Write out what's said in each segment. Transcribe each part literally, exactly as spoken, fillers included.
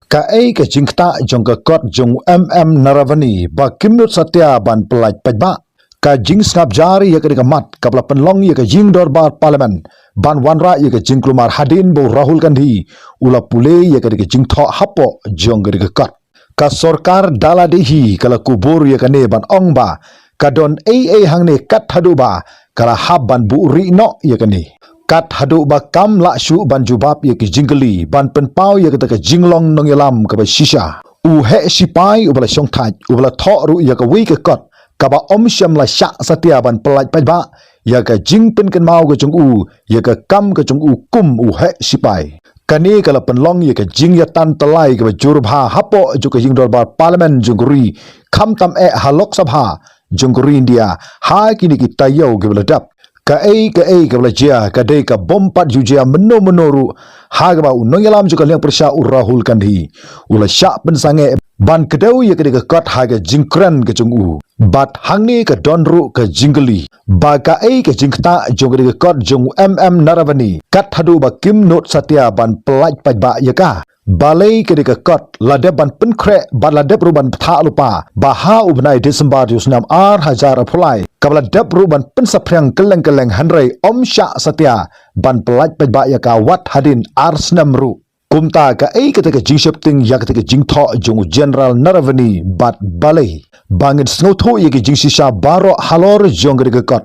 Kaei ka jingktah jong ka kot jong u M M Naravani ba kim nud satia ban pyllait paidbah? Ka jingsngap jar ïa ka dei ka mat kaba la pynlong ïa ka jingdorbar Parliament ban wanrah ïa ka jingkulmar hadien ba u Rahul Gandhi u la pule ïa ka dei ka jingthoh hapoh jong ka dei ka kot. Ka sorkar da lade hi ka la kubur ïa kane ban ong ba ka don ei ei hangne kat haduh ba ka la hap ban buh rieh noh ïa kane. Kat haduh ba kam lah shuh ban jubab ïa ki jingkylli ban pynpaw ïa kata ka jinglong nongïalam kaba shisha. U heh shipai uba la shongthait uba la thoh ruh ïa kawei ka kot kaba ym shym la shah satia ban pyllait paidbah ïa ka jingpynkynmaw ka jong u ïa ka kam ka jong u kum u heh shipai. Kane ka la pynlong ïa ka jingïatan tyllai kaba jur bha hapoh jong ka jingdorbar Parliament jong ka ri, khamtam eh ha Lok Sabha jong ka ri India ha kine ki taïew kiba la dep. Kaei kaei kaba la jia ka dei ka bym pat ju jia mynno mynno ruh ha kaba u nongïalam jong ka liang pyrshah u Rahul Gandhi u la shah pynsangeh ban kdew ïa ka dei ka kot ha ka jingkren ka jong u. Bad hangne ka don ruh ka jingkylli ba kaei ka jingktah jong ka dei ka kot jong u M M Naravani kat haduh ba kim nud satia ban pyllait paidbah ïa ka. Balei ka dei ka kot la dep ban pynkhreh bad la dep ruh ban bthah lypa ba ha u bnai December jong u snem ar hajar arphew lai kaba la dep ruh ban pynsaphriang kylleng kylleng hynrei ym shah satia ban pyllait paidbah ïa ka wat hadien ar snem ruh. Kumta kaei kata ka jingsheptieng ïa kata ka jingthoh jong u General Naravani bad balei? Ba ngin sngewthuh ïa ka jingshisha baroh halor jong ka dei ka kot,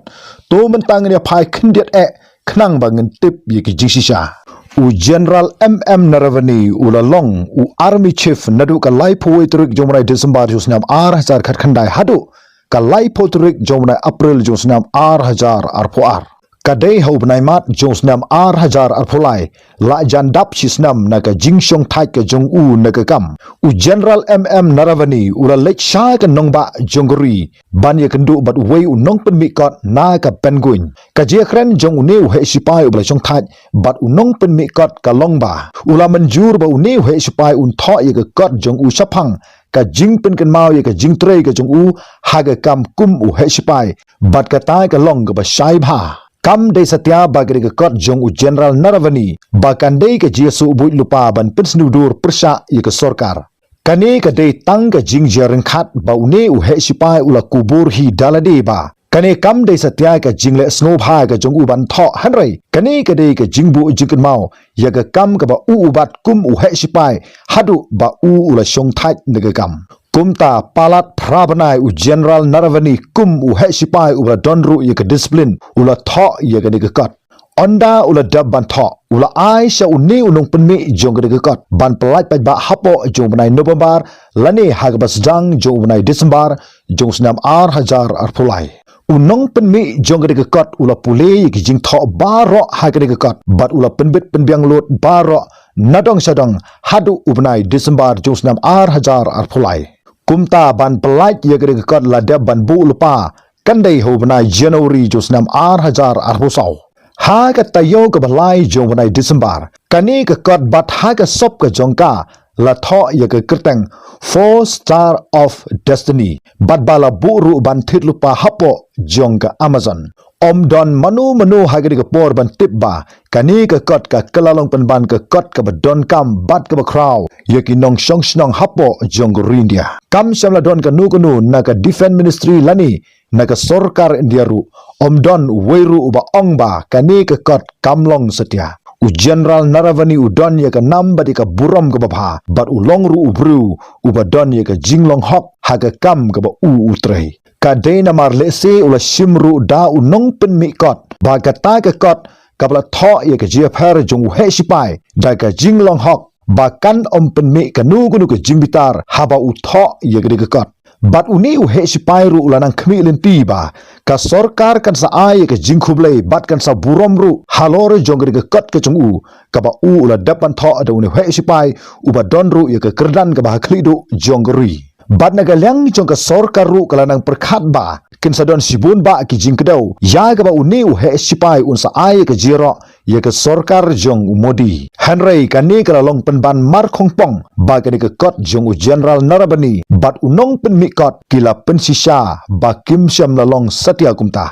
to mynta ngin ïa phai khyndiat eh khnang ba ngin tip ïa ka jingshisha. U General M M Naravani u la long u Army Chief naduh ka laiphew wei tarik jong u bnai December jong u snem ar hajar khatkhyndai haduh ka laiphew tarik jong u bnai April jong u snem ar hajar arphew ar. Ka dei ha u bnai Mart jong u snem ar hajar arphew lai, la jan dap shi snem na ka jingshongthait ka jong u na ka kam. U General M M Naravani u la leit sha ka nongbah jong ka ri ban ïakynduh bad uwei u nongpynmih kot na ka Panguin. Ka jingkren jong une u heh shipai uba la shongthait bad u nongpynmih kot ka long ba u la mynjur ba une u heh shipai un thoh ïa ka kot jong u shaphang ka jingpynkynmaw ïa ka jingtrei ka jong u ha ka kam kum u heh shipai. Bad kata ka long kaba shai bha. Kam dei satia ba ka dei ka kot jong u General Naravani ba kan dei ka jingïasoh buit lypa ban pynsniew dur pyrshah ïa ka sorkar. Kane ka dei tang ka jingjia ryngkhat ba une u heh shipai u la kubur hi da lade ba kane kam dei satia ka jingleh sngewbha ka jong u ban thoh hynrei kane ka dei ka jingbuh jingkynmaw ïa ka kam kaba u u bat kum u heh shipai haduh ba u u la shongthait na ka kam. Kumta palat phra bnai u General Naravani kum u heh shipai uba la don ruh ïa ka discipline u la thoh ïa kane ka kot. Ynda u la dep ban thoh u la ai sha une u nongpynmih jong kane ka kot ban pyllait paidbah hapoh jong u bnai November lane ha kaba sdang jong u bnai December jong u snem ar hajar arphew lai. U nongpynmih jong kane ka kot u la pule ïa ki jingthoh baroh ha kane ka kot bad u la pynbit pynbiang lut baroh na dong sha dong haduh u bnai December jong u snem ar hajar arphew lai. Kumta ban pyllait ïa kane ka kot la dep ban buh lypa kan dei ha u bnai January jong u snem ar hajar arphew saw. Ha ka taïew kaba lai jong u bnai December kane ka kot bad ha ka sop ka jong ka la thoh ïa ka kyrteng Four Star of Destiny bad ba la buh ruh ban thied lypa hapoh jong ka Amazon. Ym don mano mano ha kane ka por ban tip ba kane ka kot ka kylla long pynban ka kot kaba donkam bad kaba khraw ïa ki nongshong shnong hapoh jong ka ri India. Kam shym la don kano kano na ka Defence Ministry lane na ka sorkar India ruh ym don uwei ruh uba ong ba kane ka kot kam long satia. U General Naravani u don ïa ka nam bad ïa ka burom kaba bha bad u long ruh u briew uba don ïa ka jinglong hok ha ka kam kaba u u trei. Ka dei namar lehse u la shim ruh da u nongpynmih kot ba kata ka kot kaba la thoh ïa ka jingïapher jong u heh shipai da ka jinglong hok ba kan ym pynmih kano kano ka jingbitar haba u thoh ïa kane ka kot. Bad une u heh shipai ruh u la nang khmih lynti ba ka sorkar kan sa ai ïa ka jingkhublei bad kan sa burom ruh halor jong kane ka kot ka jong u kaba u u la dep ban thoh da une u heh shipai uba don ruh ïa ka kyrdan kaba ha khlieh duh jong ka ri. Bad na ka liang jong ka sorkar ruh ka la nang pyrkhat ba kin sa don shibun bah ki jingkdew ïa kaba une u heh shipai un sa ai ïa ka jingïaroh ïa ka sorkar jong u Modi. Hynrei kane ka la long pynban mar khongpong ba kane ka kot jong u General Naravani bad u nongpynmih kot ki la pynshisha ba kim shym la long satia kumta.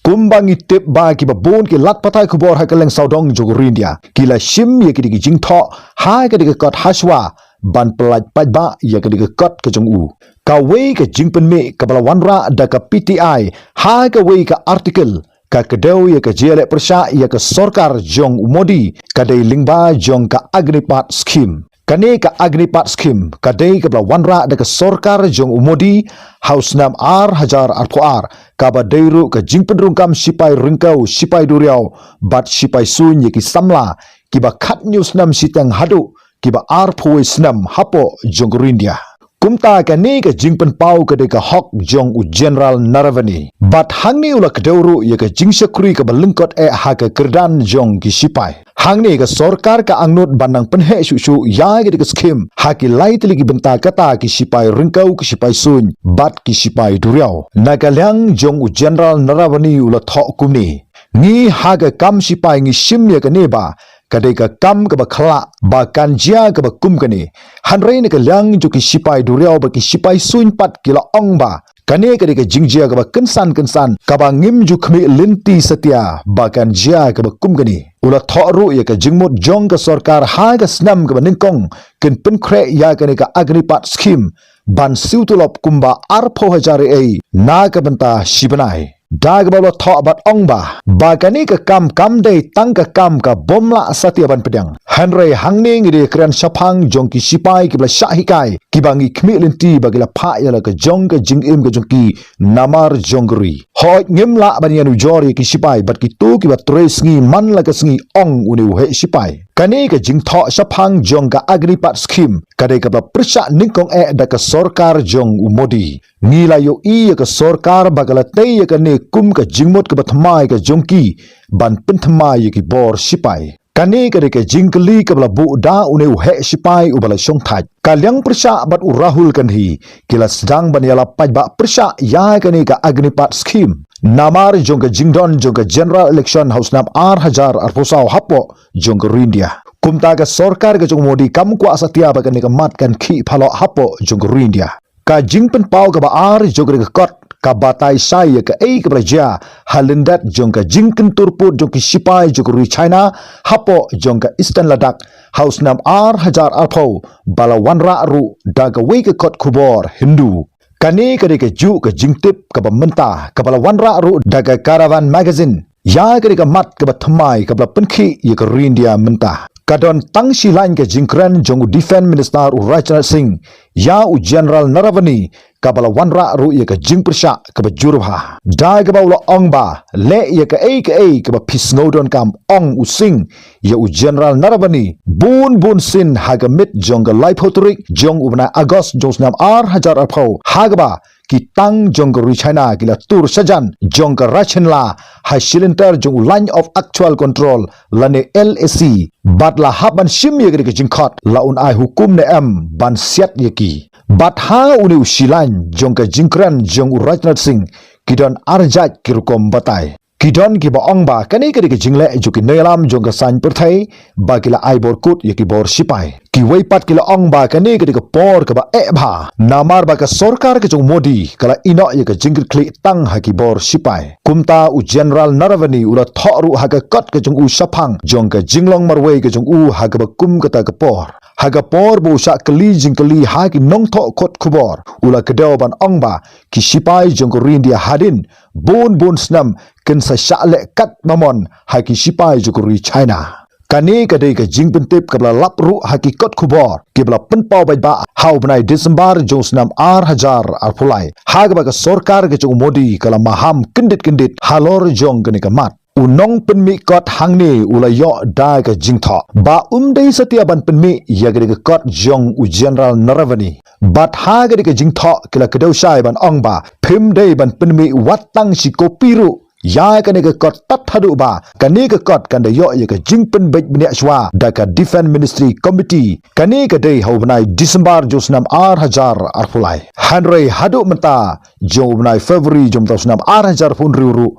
Kumba ngi tip ba kiba bun ki lad pathai khubor ha ka liang sawdong jong ka ri India ki la shim ïa kine ki jingthoh ha kane ka kot hashwa ban pyllait paidbah ïa ka dei ka kot ka jong u. Kawei ka jingpynmih kaba la wanrah da ka P T I ha kawei ka article ka kdew ïa ka jingïaleh pyrshah ïa ka sorkar jong u Modi ka dei lyngba jong ka Agnipath Scheme. Kane ka Agnipath Scheme ka dei kaba la wanrah da ka sorkar jong u Modi ha u snem ar hajar arphew ar, kaba dei ruh ka jingpynrung kam shipai ryngkew, shipai duriaw bad shipai suiñ ïa ki samla kiba khathynñiew snem shiteng haduh kiba arphew wei snem hapoh jong ka ri India. Kumta kane ka jingpynpaw ka dei ka hok jong u General Naravani. Bad hangne u la kdew ruh ïa ka jingshakri kaba lyngkot eh ha ka kyrdan jong ki shipai. Hangne ka sorkar ka angnud ban nang pynheh shuh shuh ïa ka dei ka scheme ha ki lai tylli ki bynta, kata ki shipai ryngkew, ki shipai suiñ bad ki shipai duriaw. Na ka liang jong u General Naravani u la thoh kumne: Ngi ha ka kam shipai ngi shim ïa kane ba ka dei ka kam kaba khyllah, ba kan jia kaba kum kane. Hynrei na ka liang jong ki shipai duriaw bad ki shipai suiñ pat ki la ong ba kane ka dei ka jingjia kaba kynsan kynsan, kaba ngim ju khmih lynti satia ba kan jia kaba kum kane. U la thoh ruh ïa ka jingmut jong ka sorkar ha ka snem kaba nyngkong kin pynkhreh ïa kane ka Agnipath Scheme ban siew tulop kumba arphew hajar ei na ka bynta shi bnai. Da kaba u la thoh bad ong ba, ba kane ka kam kam dei tang ka kam ka bym lah satia ban pdiang. Hynrei hangne ngi dei kren shaphang jong ki shipai kiba la shah hikai, kiba ngi khmih lynti ba ki la phah ïa la ka jong ka jingim ka jong ki namar jong ka ri. Hooid, ngim lah ban ïanujor ïa ki shipai bad kito kiba trei sngi man la ka sngi, ong une u heh shipai. Kane ka jingthoh shaphang jong ka Agnipath Scheme ka dei kaba pyrshah nyngkong eh da ka sorkar jong u Modi. Ngi la ïohi ïa ka sorkar ba ka la tei ïa kane kum ka jingmut kaba thymmai ka jong ki ban pynthymmai ïa ki bor shipai. Kane ka dei ka jingkylli kaba la buh da une u heh shipai uba la shongthait. Ka liang pyrshah bad u Rahul Gandhi ki la sdang ban ïalap paidbah pyrshah ïa kane ka Agnipath Scheme namar jong ka jingdon jong ka general election ha u snem ar hajar arphew saw hapoh jong ka ri India. Kumta ka sorkar ka jong u Modi kam kwah satia ba kane ka mat kan khih phaloh hapoh jong ka ri India. Ka jingpynpaw kaba ar jong kane ka kot ka batai shai ïa kaei kaba la jia ha lyndet jong ka jingkyntur pud jong ki shipai jong ka ri China hapoh jong ka Eastern Ladakh ha u snem ar hajar arphew, ba la wanrah ruh da kawei ka kot khubor Hindu. Kane ka dei kajuh ka jingtip kaba mynta kaba la wanrah ruh da ka Caravan Magazine ïa ka dei ka mat kaba thymmai kaba la pynkhih ïa ka ri India mynta. Ka don tang shi lain ka jingkren jong u Defence Minister u Rajnath Singh ïa u General Naravani kaba la wanrah ruh ïa ka jingpyrshah kaba jur bha. Da kaba u la ong ba, leh ïa kaei kaei kaba phi sngewdonkam, ong u Singh ïa u General Naravani. Bun bun sien ha ka miet jong ka laiphew tarik jong u bnai August jong u snem ar hajar arphew, ha kaba ki tank jong ka ri China ki la tur shajan jong ka Rajhinla ha shilynter jong u Line of Actual Control lane L A C. Bad la hap ban shim ïa ka dei ka jingkhot la un ai hukum ne em ban siat ïa ki. Bad ha une u shi lain jong ka jingkren jong u Rajnath Singh, ki don ar jait ki rukom batai. Ki don kiba ong ba kane ka dei ka jingleh jong ki nongïalam jong ka saiñ pyrthei ba ki la ai bor kut ïa ki bor shipai. Kiwei pat ki la ong ba kane ka dei ka por kaba eh bha namar ba ka sorkar ka jong u Modi ka la ïehnoh ïa ka jingkitkhlieh tang ha ki bor shipai. Kumta u General Naravani u la thoh ruh ha ka kot ka jong u shaphang jong ka jinglong marwei ka jong u ha kaba kum kata ka por. Ha ka por ba u shah kylli jingkylli ha ki nongthoh kot khubor, u la kdew ban ong ba ki shipai jong ka ri India hadien bun bun snem kin sa shah leh kat ba mon ha ki shipai jong ka ri China. Kane ka dei ka jingpyntip kaba la lap ruh ha ki kot khubor kiba la pynpaw paidbah ha u bnai December jong u snem ar hajar arphew lai, ha kaba ka sorkar ka jong u Modi ka la maham kyndit kyndit halor jong kane ka mat. U nongpynmih kot hangne u la ïoh da ka jingthoh ba um dei satia ban pynmih ïa ka dei ka kot jong u General Naravani. Bad ha ka dei ka jingthoh ki la kdew shai ban ong ba phim dei ban pynmih wat tang shi kopi ruh ïa kane ka kot tad haduh ba kane ka kot kan da ïoh ïa ka jingpynbeit bniah shuwa da ka Defence Ministry Committee. Kane ka dei ha u bnai December jong u snem ar hajar arphew lai. Hynrei haduh mynta jong u bnai February jong u snem ar hajar arphew hynriew ruh,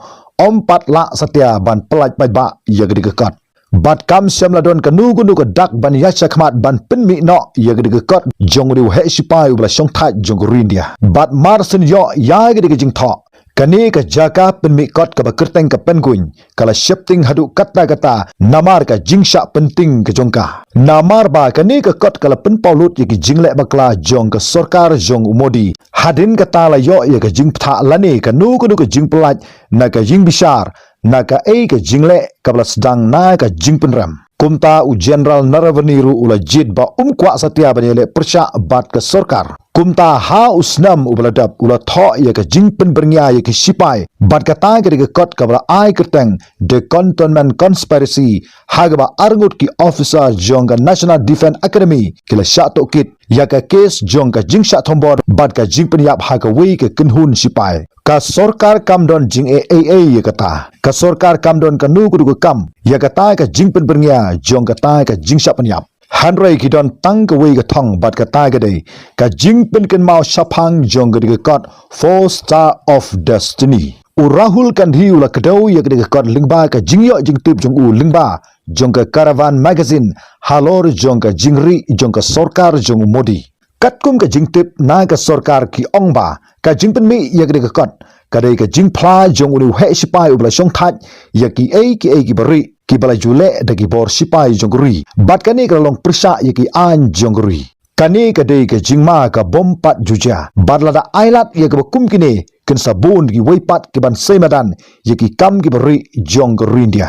ym pat lah satia ban pyllait paidbah ïa ka dei ka kot. Bad kam shym la don kano kano ka dak ban ïaid shakhmat ban pynmih noh ïa ka dei ka kot jong u dei u heh shipai uba la shongthait jong ka ri India. Bad mar shen ïoh ïa ka dei ka jingthoh, Kane ka jaka pynmih kot kaba kyrteng ka Pynguin ka la sheptieng haduh katta katta namar ka jingshah pyntieng ka jong ka. Namar ba kane ka kot ka la pynpaw lut ïa ki jingleh bakla jong ka sorkar jong u Modi. Hadien kata la ïoh ïa ka jingpynthah lane kano kano ka jingpyllait na ka ïing bishar na kaei ka jingleh kaba la sdang na ka jingpynrem. Kumta u General Naravani ruh u la jied ba um kwah satia ban ïaleh pyrshah bad ka sorkar. Kumta ha u snem uba la dep u la thoh ïa ka jingpynbyrngia ïa ki sipai bad kata ka dei ka kot kaba la ai kyrteng The Cantonment Conspiracy ha kaba arngut ki officer jong ka National Defence Academy ki la shah tohkit ïa ka kes jong ka jingshah thombor bad ka jingpynïap ha kawei ka kynhun sipai. Ka sorkar kam don jingeh ei ei ïa kata. Ka sorkar kam don kano kano ka kam ïa kata ka jingpynbyrngia jong kata ka jingshah pynïap. Hynrei ki don tang kawei ka thong bad kata ka dei ka jingpynkynmaw shaphang jong ka dei ka kot Four Star of Destiny. U Rahul Gandhi u la kdew ïa ka dei ka kot lyngba ka jingïoh jingtip jong u lyngba jong ka Caravan Magazine halor jong ka jingrieh jong ka sorkar jong u Modi. Katkum ka jingtip na ka sorkar ki ong ba ka jingpynmih ïa ka dei ka kot ka dei ka jingphla jong une u heh sipai uba la shongthait ïa kiei kiei kiba rieh kiba la ju leh da ki bor sipai jong ka ri. Bad kane ka la long pyrshah ïa ki aiñ jong ka ri. Kane ka dei ka jingma ka bym pat ju jia. Bad lada ai lad ïa kaba kum kine kin sa bun kiwei pat ki ban sei madan ïa ki kam kiba rieh jong ka ri India.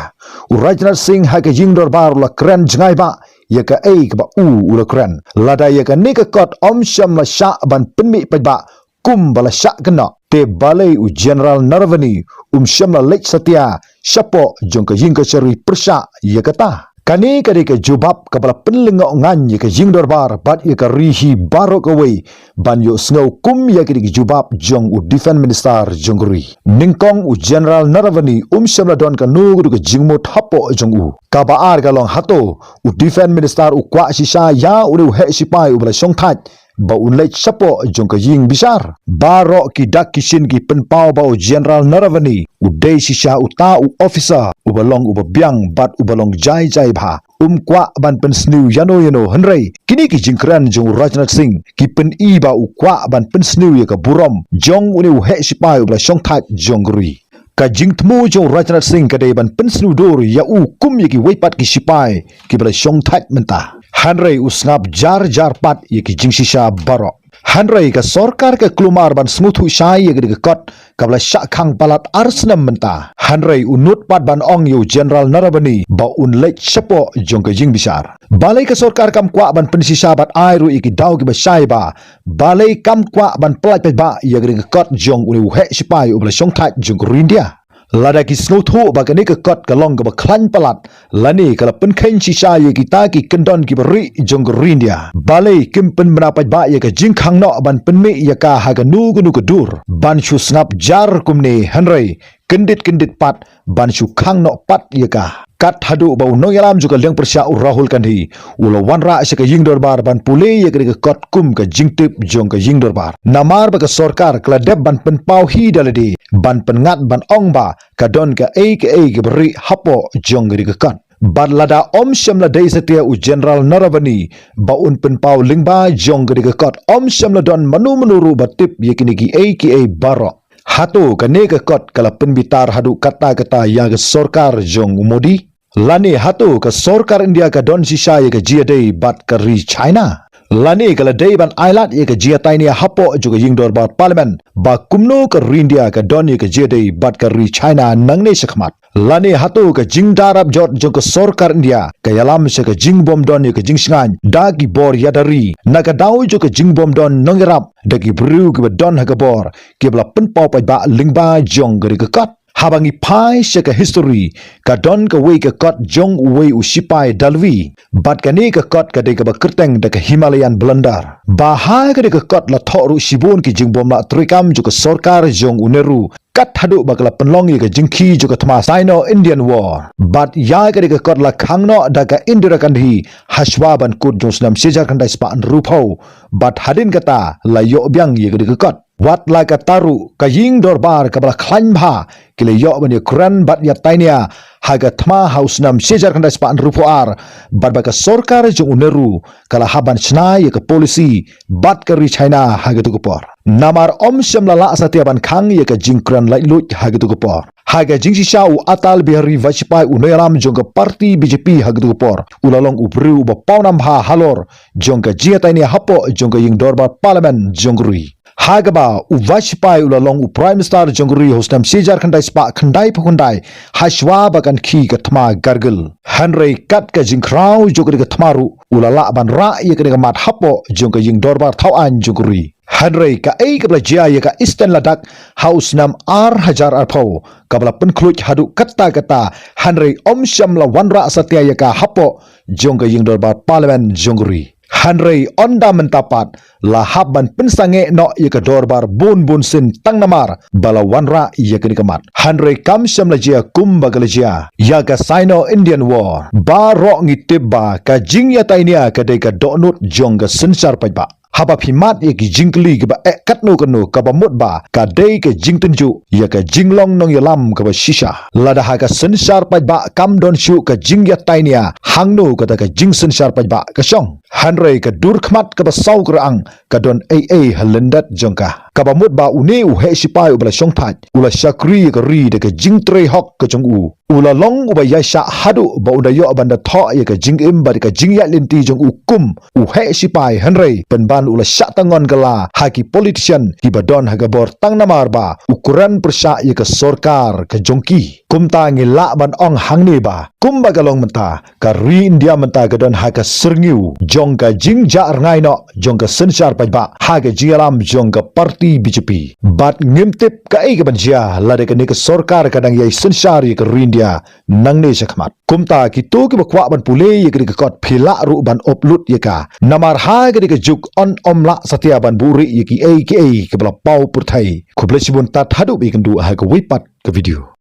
U Rajnath Singh ha ka ïing dorbar u la kren jngai bha ïa kaei kaba u u la kren. Lada ïa kane ka kot ym shym la shah ban pynmih paidbah kum ba la shah kynnoh, te balei u General Naravani um shym la leit satia shapoh jong ka ïing kashari pyrshah ïa kata. Kane ka dei ka jubab kaba la pynlyngngoh ngan ïa ka ïing dorbar bad ïa ka ri hi baroh kawei ban ïohsngew kum ïa ka dei ka jubab jong u Defence Minister jong ka ri. Nyngkong u General Naravani um shym la don kano kano ka jingmut hapoh jong u. Kaba ar ka long hato u Defence Minister u kwah shisha ïa une u heh sipai uba la shongthait ba un leit shapoh jong ka ïing bishar. Baroh ki dak ki shin ki pynpaw ba u General Naravani u dei shisha uta u officer uba long uba biang bad uba long jai jai bha. Um kwah ban pynsniew ïano ïano hynrei kine ki jingkren jong u Rajnath Singh ki pyni ba u kwah ban pynsniew ïa ka burom jong une u heh sipai uba la shongthait jong ka ri. Ka jingthmu jong u Rajnath Singh ka dei ban pynsniew dur ïa u kum ïa kiwei pat ki sipai kiba la shongthait mynta. Hynrei u sngap jar jar pat ïa ki jingshisha baroh. Hynrei ka sorkar ka kulmar ban sngewthuh shai ïa ka dei ka kot kaba la shah khang palat ar snem mynta. Hynrei u nud pat ban ong ïa u General Naravani ba un leit shapoh jong ka ïing bishar. Balei ka sorkar kam kwah ban pynshisha bad ai ruh ïa ki daw kiba shai ba balei kam kwah ban pyllait paidbah ïa ka dei ka kot jong une u heh sipai uba la shongthait jong ka ri India. Lada ki sngewthuh ba kane ka kot ka long kaba khlaiñ palat lane ka la pynkheiñ shisha ïa kita ki kyndon kiba rieh jong ka ri India. Balei kim pynbna paidbah ïa ka jingkhang noh ban pynmih ïa ka ha kano kano ka dur ban shu sngap jar kumne hynrei kyndit kyndit pat ban shu khang noh pat ïa ka. Kat haduh ba u nongïalam jong ka liang pyrshah u Rahul Gandhi u la wanrah sha ka ïing dorbar ban pule ïa ka dei ka kot kum ka jingtip jong ka ïing dorbar. Namar ba ka sorkar ka la dep ban pynpaw hi da lade ban pynngat ban ong ba ka don kaei kaei kaba rieh hapoh jong ka dei ka kot. Bad lada ym shym la dei satia u General Naravani ba un pynpaw lyngba jong ka dei ka kot ym shym la don mano mano ruh ba tip ïa kine kiei kiei baroh. Hato kane ka kot ka la pynbitar haduh katta katta ïa ka sorkar jong u Modi? Lane hato ka sorkar India ka don shisha ïa ka jingïadei bad ka ri China? Lane ka la dei ban ailad ïa ka jingïatainia hapoh jong ka ïing dorbar Parliament ba kumno ka ri India ka don ïa ka jingïadei bad ka ri China nangne shakhmat? Lane hato ka jingdarap jot jong ka sorkar India ka ïalam sha ka jingbym don ïa ka jingshngaiñ da ki bor ïada ri na ka daw jong ka jingbym don nongïarap da ki briew kiba don ha ka bor kiba la pynpaw paidbah lyngba jong ka dei ka kot? Haba ngi phai sha ka history ka don kawei ka kot jong uwei u sipai dalwi. Bad kane ka kot ka dei kaba kyrteng da ka Himalayan Blunder. Ba ha ka dei ka kot la thoh ruh shibun ki jingbymlah treikam jong ka sorkar jong u Nehru. Kat haduh ba ka la pynlong ïa ka jingkhih jong ka thma Sino-Indian War. Bad ïa ka dei ka kot la khang noh da ka Indira Gandhi hashwa ban kut jong u snem shi hajar khyndai spah hynriewphew. Bad hadien kata la ïoh biang ïa ka dei ka kot. Wat la katta ruh ka ïing dorbar kaba la khlaiñ bha ki la ïoh ban ïakren bad ïatainia ha ka thma ha u snem shi hajar khyndai spah hynriewphew ar, bad ba ka sorkar jong u Nehru ka la hap ban shna ïa ka polisi bad ka ri China ha katu ka por. Namar ym shym la lah satia ban khang ïa ka jingkren laitluid ha katu ka por. Ha ka jingshisha u Atal Bihari Vajpayee u nongïalam jong ka party B J P ha katu ka por u la long u briew uba pawnam bha halor jong ka jingïatainia hapoh jong ka ïing dorbar parliament jong ka ri. Ha kaba u Vajpayee u la long u Prime Minister jong ka ri ha u snem shi hajar khyndai spah khyndaiphew khyndai, ha shwa ba kan khie ka thma Kargil. Hynrei kat ka jingkhraw jong ka thma ruh u la lah ban rah ïa kane ka mat hapoh jong ka ïing dorbar thaw aiñ jong ka ri. Hynrei kaei kaba la jia ïa ka Eastern Ladakh ha u snem ar hajar arphew, kaba la pynkhluit haduh katta katta, hynrei ym shym la wanrah satia ïa ka hapoh jong ka ïing dorbar parliament jong ka ri. Hynrei ynda mynta pat la hap ban pynsangeh noh ïa ka dorbar bun bun sien tang namar ba la wanrah ïa kane ka mat. Hynrei kam shym la jia kumba ka la jia ïa ka Sino-Indian War. Baroh ngi tip ba ka jingïatainia ka dei ka dohnud jong ka synshar paidbah. Haba phi mad ïa ki jingkylli kiba eh katno katno, kaba mut ba ka dei ka jingtynjuh ïa ka jinglong nongïalam kaba shisha. Lada ha ka synshar paidbah kam don shuh ka jingïatainia, hangno kata ka jingsynshar paidbah ka shong? Hynrei ka dur khmat kaba saw kyrang ka don ei ei ha lyndet jong ka. Kaba mut ba une u heh shipai uba la shongthait u la shakri ïa ka ri da ka jingtrei hok ka jong u. U la long uba ïaishah haduh ba u da ïoh ban da thoh ïa ka jingim bad ka jingïaid lynti jong u kum u heh shipai, hynrei pynban u la shah tang ngon kylla ha ki politician kiba don ha ka bor tang namar ba u kren pyrshah ïa ka sorkar ka jong ki. Kumta ngi lah ban ong hangne ba kumba ka long mynta, ka ri India mynta ka don ha ka syrngiew jong ka jingjah rngai noh jong ka synshar paidbah ha ka jingïalam jong ka party B J P. Bad ngim tip kaei kaban jia lada kane ka sorkar ka dang ïai synshar ïa ka ri India nangne shakhmat. Kumta kito kiba kwah ban pule ïa kane ka kot, phi lah ruh ban ap lut ïa ka. Namar ha kane ka juk yn ym lah satia ban buhrieh ïa kiei kiei kiba la paw pyrthei. Khublei shibun, tad haduh ba ïakynduh ha kawei pat ka video.